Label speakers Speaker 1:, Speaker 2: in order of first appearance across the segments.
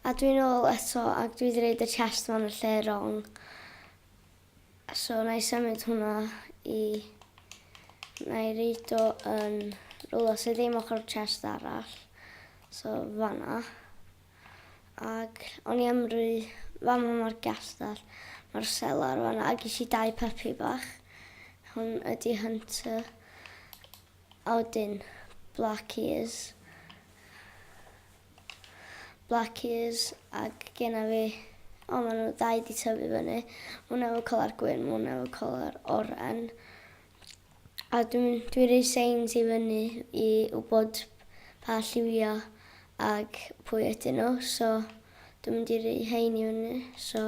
Speaker 1: A dwi'n ôl eto ac dwi wedi roid y chest ma'n y lle wrong. So na i symud hwnna i... Na i reid o yn rhywle sydd ddim ochr chest arall. So fanna. Ac o'n i am rwy... Fama mae'r gastell, mae'r selar fanna. Ac ges i dau puppy bach. Hwn ydy Hunter. A wedyn Black Ears. Black Ears ac genna fi... O, maen nhw ddau di tyfu fyny. Ma' hwnna efo colar gwyn, ma' hwnna efo colar oren. A dwi'n dwi rhoi signs i fyny i wybod pa lliwia ag pwy ydyn nhw. So, dwi'n mynd i rhoi hein i fyny. So,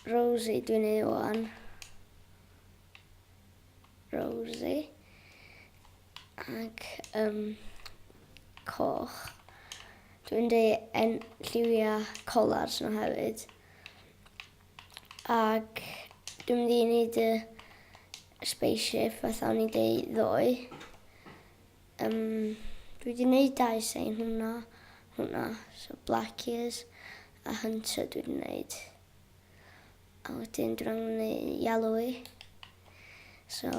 Speaker 1: Rosie dwi'n ei wan. Rosie. Ac um, coch. Dwi'n dweud en lliwiau collars nhw hefyd. Ac dwi'n mynd i wneud y spaceship fatha o'n i'n deud ddoe. Um, dwi wedi gwneud dau sein hwnna, hwnna, so Black Ears a Hunter dwi wedi gwneud. A wedyn dwi'n angen gwneud Yellowy. So,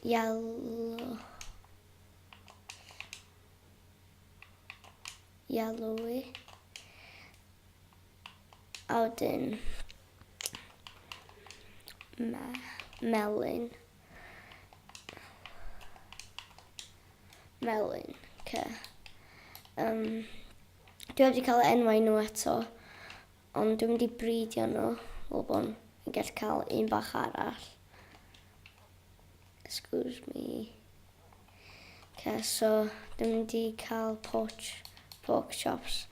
Speaker 1: yellow, yellowy. A wedyn me, melyn. Melyn, ce. Um, dwi wedi cael enwau nhw eto, ond dwi'n mynd i bridio nhw, fel bod yn gallu cael un bach arall. Excuse me. Okay, so dwi'n mynd i cael pork, pork chops.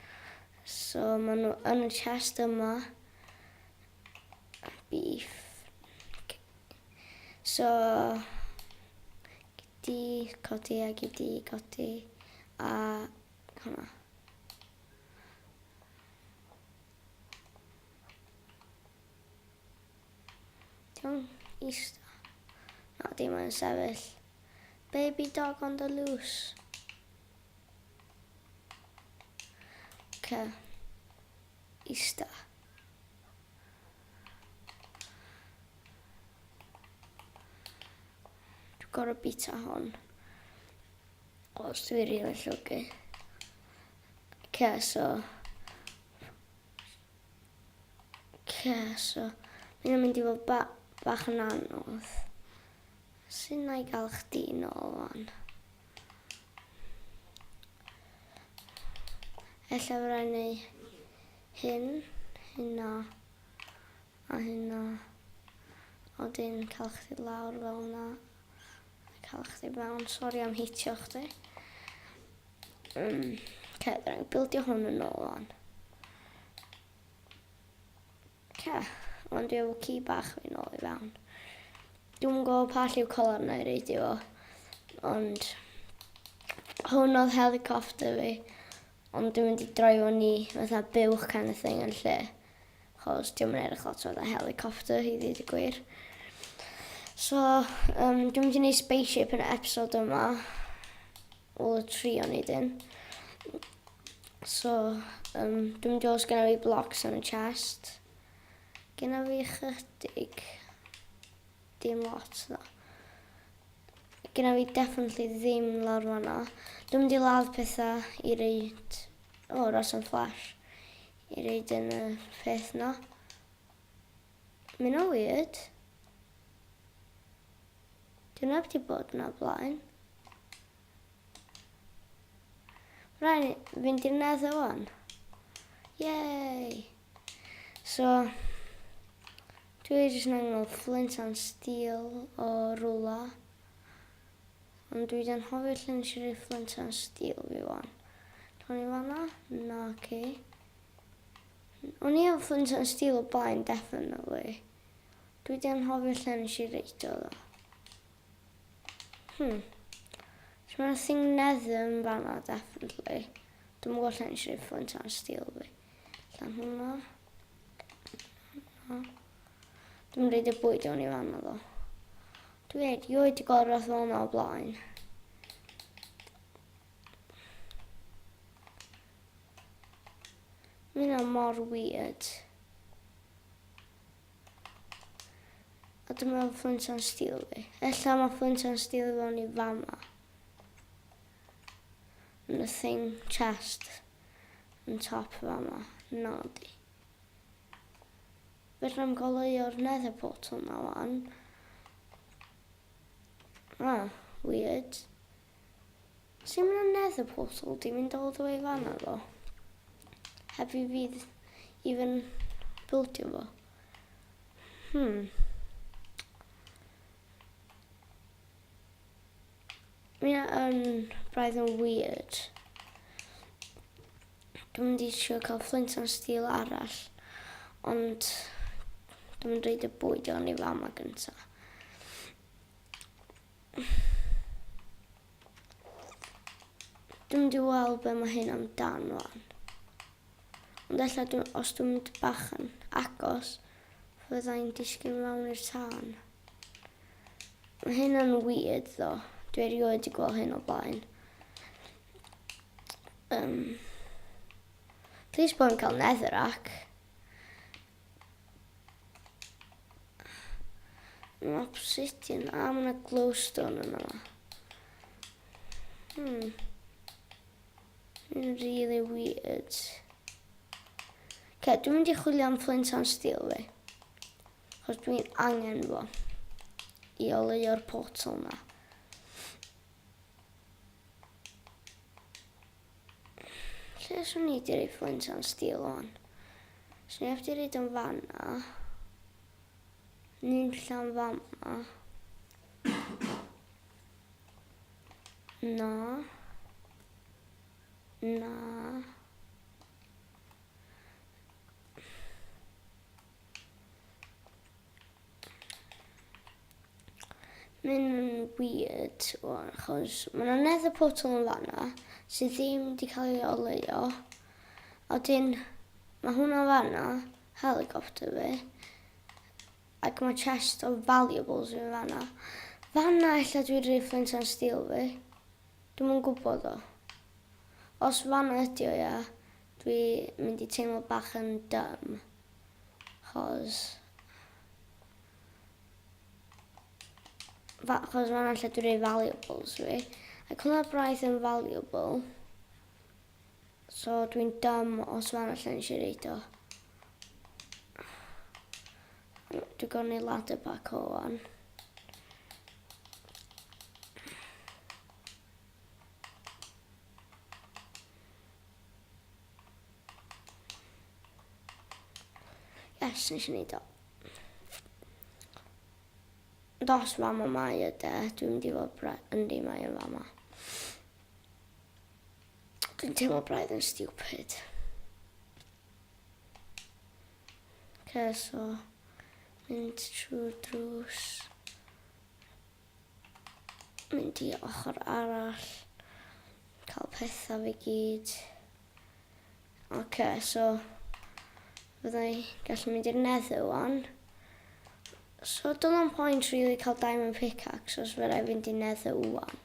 Speaker 1: So maen nhw yn y chest yma. Beef. So, di codi ag i di codi a hwnna. Diolch, ista. Na, dim yn sefyll. Baby dog on the loose. Okay. Ista. Dwi'n gorau bita hon. Os dwi'n rili llwgu. Okay, so... Okay, so... Mae'n mynd i fod ba bach yn anodd. Sut na i gael chdi nôl wan? Ella fy rhaid neu hyn, hynna, a hynna. A wedyn cael chdi lawr fel yna. A cael chdi mewn. Sori am hitio chdi. Um, okay, rhaid bildio hwn yn ôl wan. Okay, ond dwi efo ci bach fi nôl i fewn. Dwi'n gwybod pa lliw colar na i reid i fo. Ond hwn oedd helicopter fi. Ond dwi'n mynd i droi fo ni fatha buwch kind of thing yn lle. Chos diolch yn edrych lot fatha helicopter i ddweud y gwir. So, um, dwi'n mynd i wneud spaceship yn y episode yma. Wel, y trio wneud un. So, um, dwi'n mynd i os gyda fi blocks yn y chest. Gyda fi chydig. Dim lot, ddo. Gyda fi definitely ddim lawr fanna. Dwi'n mynd i ladd pethau i reid... O, oh, Rotten Flash. I reid yn y peth na. Mae'n o weird. Dwi'n heb di bod yna blaen. Rhaid fynd i'r nether wan. Yay! So, dwi jyst yn angen flint and steel o rwla. Ond dwi wedi anghofio lle nes i roi flint and steel fi wan. Dwi'n i fanna? Na, ci. O'n i efo flint and steel o blaen, definitely. Dwi wedi anghofio lle nes i reid o ddo. Hmm. So mae'n thing nether yn fanna, definitely. Dwi'n gwybod lle nes i roi flint and steel fi. Llan hwnna. Hwnna. Dwi'n rhaid y bwyd o'n i fanna ddo. Dwi erioed 'di gweld rhywbeth fel yna o blaen. Mae hynna mor weird. A dwi'n meddwl Flint and Steel fi. Ella mae Flint and Steel i fewn i fama. Yn y thing chest. Yn top fama. Na di. Fedra i'm goleuo'r nether portal na wan. Ah, weird. Sut mae'n nether portal di mynd all the way fanna ddo? Heb i fi even buildio fo. Mae yn braidd yn weird. Dwi'n mynd i trio cael flint and steel arall, ond dwi'n mynd rhaid y bwyd o'n i fama gynta. Dwi'n mynd i weld be mae hyn amdan wan. Ond ella dwi, os dwi'n mynd bach yn agos, fyddai'n disgyn mewn i'r tân. Mae hyn yn weird ddo. Dwi erioed wedi gweld hyn o blaen. Please bod yn cael netherrack. Mae obsidian, a mae yna glowstone yna. Mae'n really weird. Okay, dwi'n mynd i chwilio am flint and steel fi. Chos dwi'n angen fo i oleuo'r portal na. Lle swn i wedi rhoi flint and steel o'n? Swn i wedi rhoi o'n fanna. Ni'n llan fanna. Na. Na. Mae'n yn weird, wan, achos mae yna nether portal yn fanna sydd ddim wedi cael ei oleuo. A wedyn, mae hwnna fanna, helicopter fi, ac mae chest of valuables yn fanna. Fanna ella dwi'n rhoi flint and steel fi. Dwi'm yn gwybod o. Os fanna ydi o ia, dwi mynd i teimlo bach yn dumb. Chos... Fa, chos fanna lle dwi'n rhoi valuables fi. Ac hwnna braidd yn valuable. So dwi'n dumb os fanna lle nes i reid o. Dwi'n gorfod neud ladder back o wan. Yes, nes i wneud o. Dos fama mae o de, dwi'n mynd i fod bre... Yndi, mae o'n fama. Dwi'n teimlo braidd yn stupid. Okay, so, mynd trwy'r drws. Mynd i ochr arall. Cael pethau fi gyd. Oce, okay, so fyddai gallu mynd i'r nether wan. So doedd o'n point really cael diamond pickaxe os fyddai fynd i nether wan.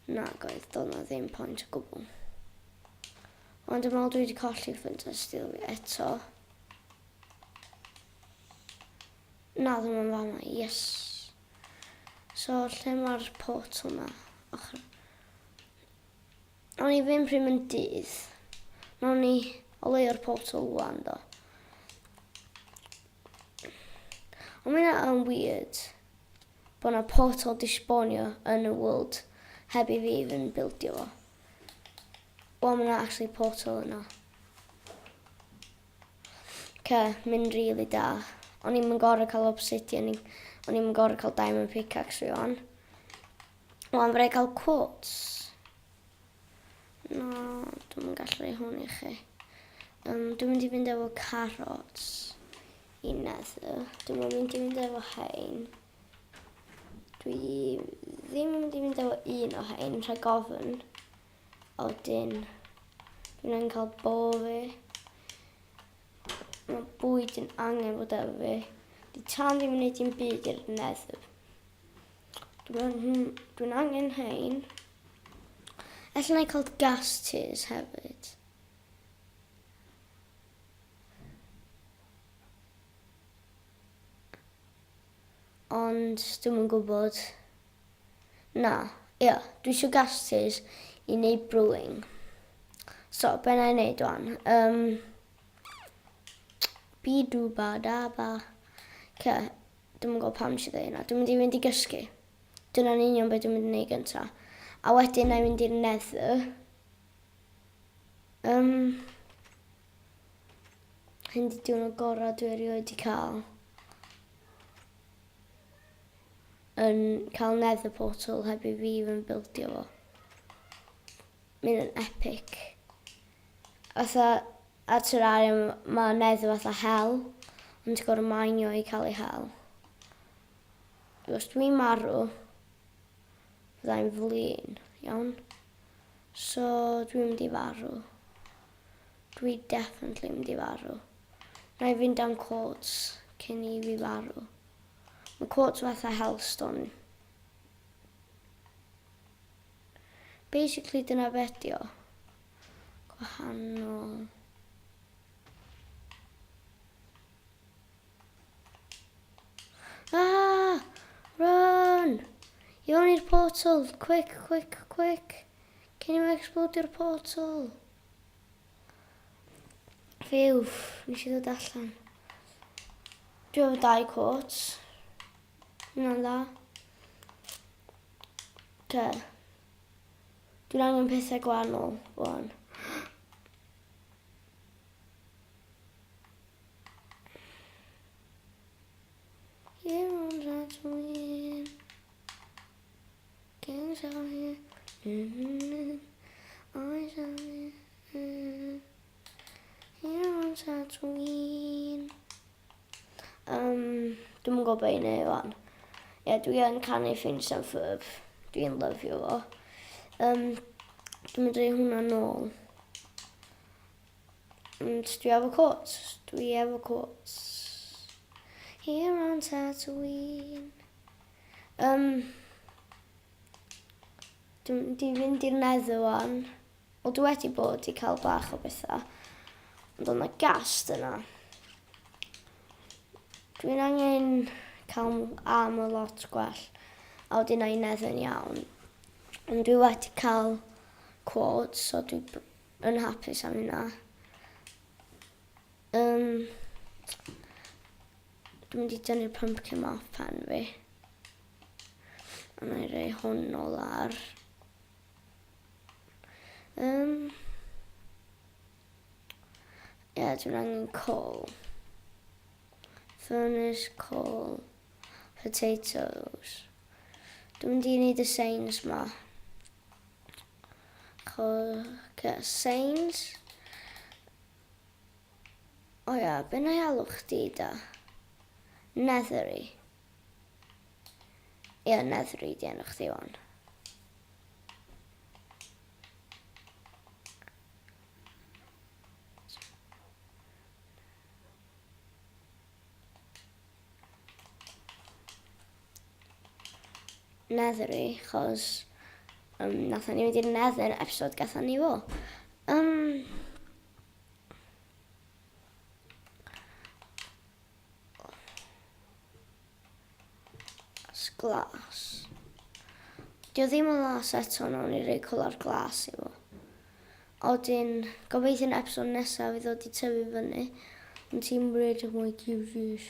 Speaker 1: Nag oedd, doedd na ddim point o gwbl. Ond dwi'n meddwl dwi wedi colli flint and steel fi eto. Na, ddim yn fama, yes. So, lle mae'r portal na? Ochr. O'n i ddim pryd mae'n dydd. Nawn ni oleuo'r portal wan, do. Ond mae hynna yn weird. Bod na portal di spawnio yn y world heb i fi even buildio fo. Wel, mae na actually portal yna. Ce, mynd rili da. O'n i'm yn gorau cael obsidian, o'n i'm yn gorau cael diamond pickaxe fi o'n. Wan, fe cael quartz. No, dwi'n yn gallu rhoi hwn i chi. Dwi'n mynd i fynd efo carrots i nether. Dwi'n mynd i fynd efo hein. Dwi ddim yn mynd i fynd efo un o hein, rhag ofn. A wedyn, dwi'n angen cael bo fi. Mae bwyd yn angen bod efo fi. Di tân ddim yn gwneud dim byd i'r nether. Dwi'n dwi angen hein. Ella na i cael gas tears hefyd. Ond dwi'm yn gwybod. Na, ia, dwi eisiau gas tears i wneud brewing. So, be na i wneud wan? Um, Bidw ba da ba. Ce, dwi'm yn gwybod pam nes i ddeud hynna. Dwi'n mynd i fynd i gysgu. Dyna'n union beth dwi'n mynd i wneud gyntaf. A wedyn na i fynd i'r nether. Um, hyn di diwrnod gorau dwi erioed wedi cael. Yn cael nether portal heb i fi fy bildio fo. Mynd yn epic. Fatha, ar Terraria mae nether fatha hell, ond ti'n gorfod mainio i cael ei hel. Os dwi'n marw, fyddai'n flin, iawn? So, dwi'n mynd i farw. Dwi definitely mynd i farw. Na i fynd am quartz cyn i fi farw. Mae quartz fatha hellstone. Basically dyna beth di o. Gwahanol. Ah! Run! I fewn i'r portal! Quick, quick, quick! Cyn i mi explodio'r portal! Phew, nes i ddod allan. Dwi efo dau quartz. Hwna'n dda. Te. Dwi'n angen pethau gwahanol, wan. Here on Tatooine, Kings out here, eyes out here, here on Tatooine. Um, dwi'n gwybod beth i wneud wan. Ie, yeah, dwi yn canu Phineas and Ferb. Dwi'n lyfio fo. Um, dwi'n mynd i hwnna nôl. Ond dwi efo cwt. Dwi efo cwt. Here on Tatooine. Um, dwi'n mynd i fynd i'r nether wan. Wel, dwi wedi bod i cael bach o bethau. Ond oedd yna gast yna. Dwi'n angen cael armor lot gwell. A wedyn na i nether yn iawn. Ond dwi wedi cael quartz, so dwi yn hapus am hynna. Um, dwi'n mynd i dynnu'r pumpkin ma off pen fi. A na i rei hwn nôl ar. Um, Ie, yeah, dwi'n angen coal. Furnace, coal, potatoes. Dwi'n mynd i wneud y signs ma. Oce, signs. O ia, be na i alw chdi da? Nethery. Ia, Nethery di enw chdi wan. Nethery, chos um, nathon ni mynd i'r Nether episode gatho ni fo. Um, glas. Dio ddim yn las eto, nawn ni roi colar glas i fo. A wedyn, gobeithio'n episode nesaf i ddod i tyfu fyny. Ond ti'n rhedeg mwy curious.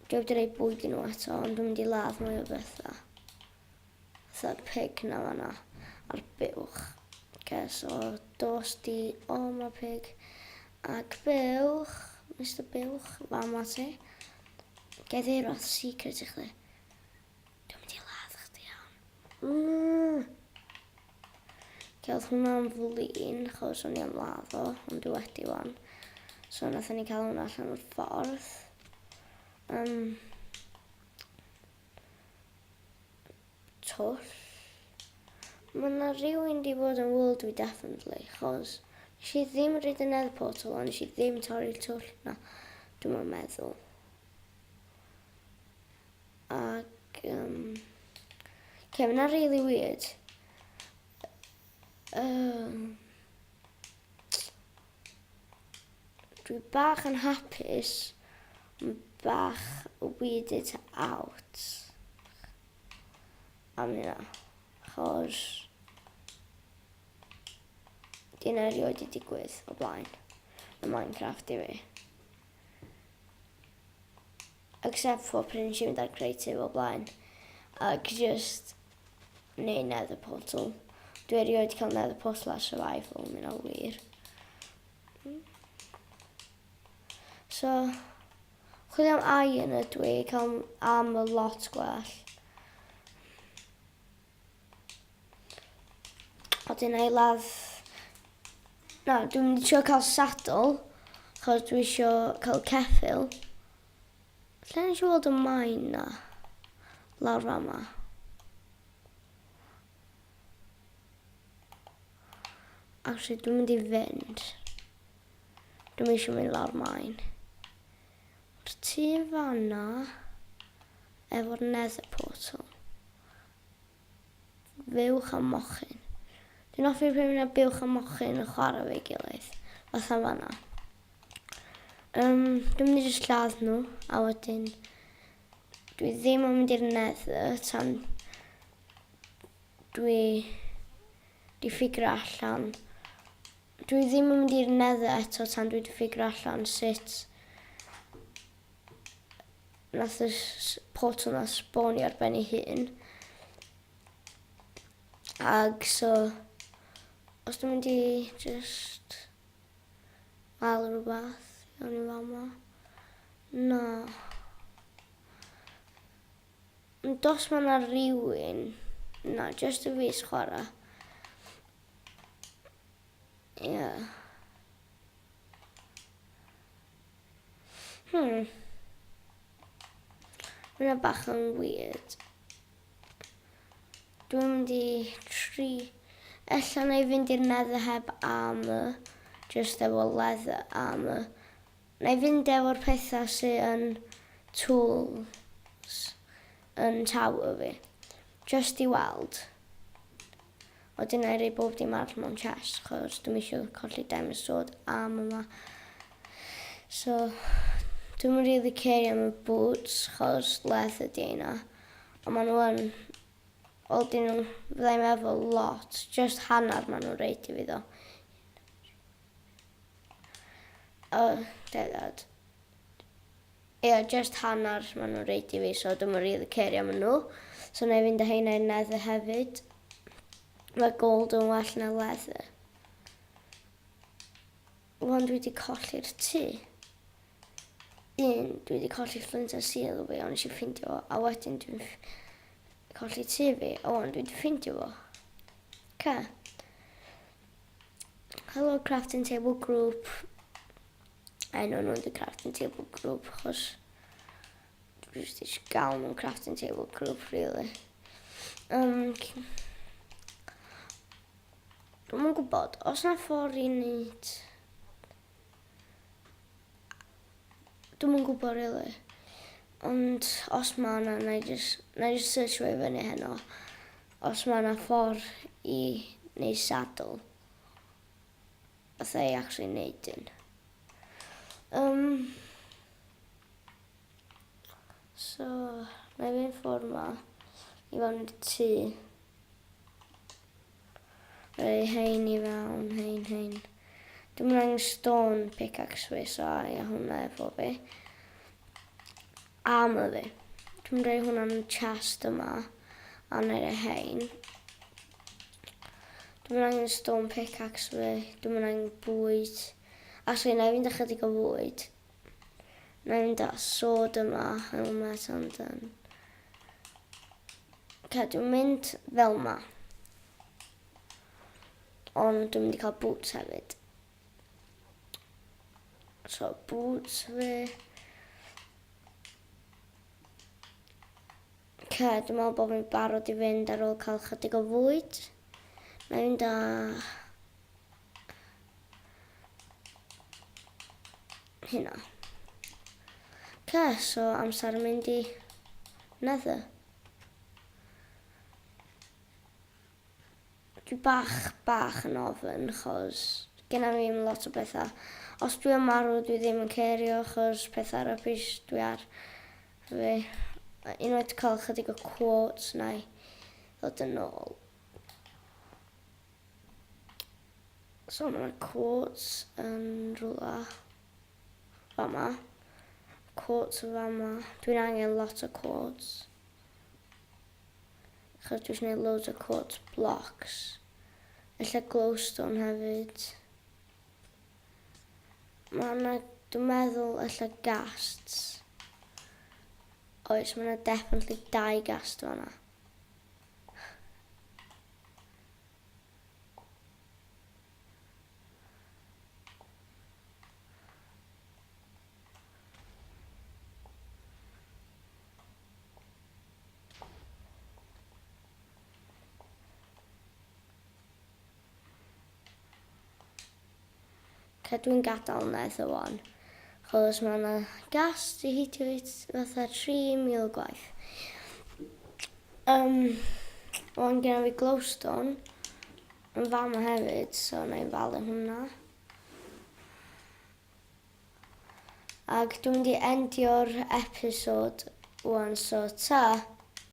Speaker 1: Dwi wedi rhoi bwyd i nhw eto, ond dwi'n mynd i ladd mwy o bethau. Fatha'r pig na fanna, a'r buwch. Okay, so dos di, o oh, mae pig. Ac buwch, Mr Buwch, fama ti. Gai ddeud rhywbeth secret i chdi. Dwi'n mynd i ladd chdi iawn. Mm. Cael hwnna'n flin, chos o'n i am ladd o, ond dwi wedi wan. So nathon ni cael hwnna allan o'r ffordd. Um, twll. Mae yna rhywun di bod yn world fi definitely, chos nes i ddim rhaid y nether portal, ond nes i ddim torri'r twll na, dwi'n meddwl. Ac, um, Okay, mae'n really weird. Um, dwi bach yn hapus, ond bach weirded out am hynna. Chos dyna erioed i digwydd o blaen y Minecraft i fi. Except for pryd nes i fynd ar creative o blaen. Ac just neu nether portal. Dwi erioed cael nether portal ar survival, mae'n o wir. So, chwilio am iron ydw i, cael am y lot gwell. A dyn ei ladd... Na, dwi'n mynd i trio cael saddle, chos dwi eisiau cael ceffyl. Lle nes i weld y maen na? Lawr fama. Actually, dwi'n mynd i fynd. Dwi'n eisiau mynd lawr maen. Mae'r tŷ fanna efo'r nether portal. Fuwch a mochyn. Dwi'n hoffi pryd mae buwch a mochyn yn chwarae fe'i gilydd. Fatha fanna. Um, dwi'n mynd i jyst lladd nhw, a wedyn dwi ddim yn mynd i'r nether tan dwi di ffigur allan. Dwi ddim yn mynd i'r nether eto tan dwi di ffigur allan sut nath y portal na spawnio ar ben ei hun. Ag so, os dwi'n mynd i just gael rhywbeth, iawn i fama. Na. Ond os mae yna rhywun, na, just y fi chwarae. Ie. Yeah. Hmm. Mae'n bach yn weird. Dwi'n mynd i tri... Ella na i fynd i'r nether heb armor. Just efo leather armor. Na i fynd efo'r pethau sydd yn tools yn tower fi. Just i weld. Wedyn na i roi bob dim arall mewn chest, chos dwi'm eisiau colli diamond sword am yma. So, dwi'm yn really care am y boots, chos leather di heina. Ond maen nhw yn, wel, dyn nhw, fyddai'n meddwl lot, just hanner maen nhw'n reid i fi ddo. Oh, dead. Ie, just hanner maen nhw'n reid i fi, so dwi'm yn rili cerio am nhw. So na i fynd â heina i'r nether hefyd. Mae gold yn well na leather. Wan dwi wedi colli'r tŷ. Un, dwi wedi colli flint a seal fi, ond eisiau ffeindio fo. A wedyn dwi'n colli tŷ fi, a wan dwi wedi ffeindio fo. Ca. Hello crafting table group. Enw nhw'n the crafting table group, achos dwi jyst eisiau gael nhw'n crafting table group, really. Um, Dwi'm yn gwybod, os na ffordd i wneud... Dwi'm yn gwybod, really. Ond os ma na, na i just, na i just search fo i fyny heno. Os ma na ffordd i wneud saddle. Fatha i actually neud un. Um, so, na i fynd ffordd ma i fewn i'r tŷ. Rhoi hein i fewn, hein, hein. Dwi'n mynd angen stone pickaxe fi, so ia hwnna efo fi. Armor fi. Dwi'n mynd rhoi hwnna'n chest yma. A na i rhoi hein. Dwi'n mynd angen stone pickaxe fi. Dwi'n mynd angen bwyd. Actually, na i fynd â chydig o fwyd. Na i fynd â sword yma, helmet and then. Okay, dwi'n mynd fel yma. Ond dwi'n mynd i cael boots hefyd. So, boots fi. Ce, dwi'n meddwl bod fi'n barod i fynd ar ôl cael chydig o fwyd. Na i fynd â... Hynna. Ce, so amser yn mynd i Nether. Dwi bach, bach yn ofn, chos genna fi ddim lot o bethau. Os dwi yn marw, dwi ddim yn cerio, chos pethau rubbish dwi ar fi. Unwaith cael chydig o quotes na i ddod yn ôl. So mae yna quotes yn rhywle fama. Quotes yn fama. Dwi'n angen lot o quotes. Achos dwi eisiau gwneud loads o quartz blocks. Ella glowstone hefyd. Mae yna, dwi'n meddwl, ella ghasts. Oes, mae yna definitely dau ghast fanna. Ca dwi'n gadael Nether wan. Chos mae yna gas di hitio fi fatha 3,000 gwaith. Um, wan gen fi glowstone yn fama hefyd, so na i'n falu hwnna. Ac dwi'n mynd i endio'r episode wan, so ta!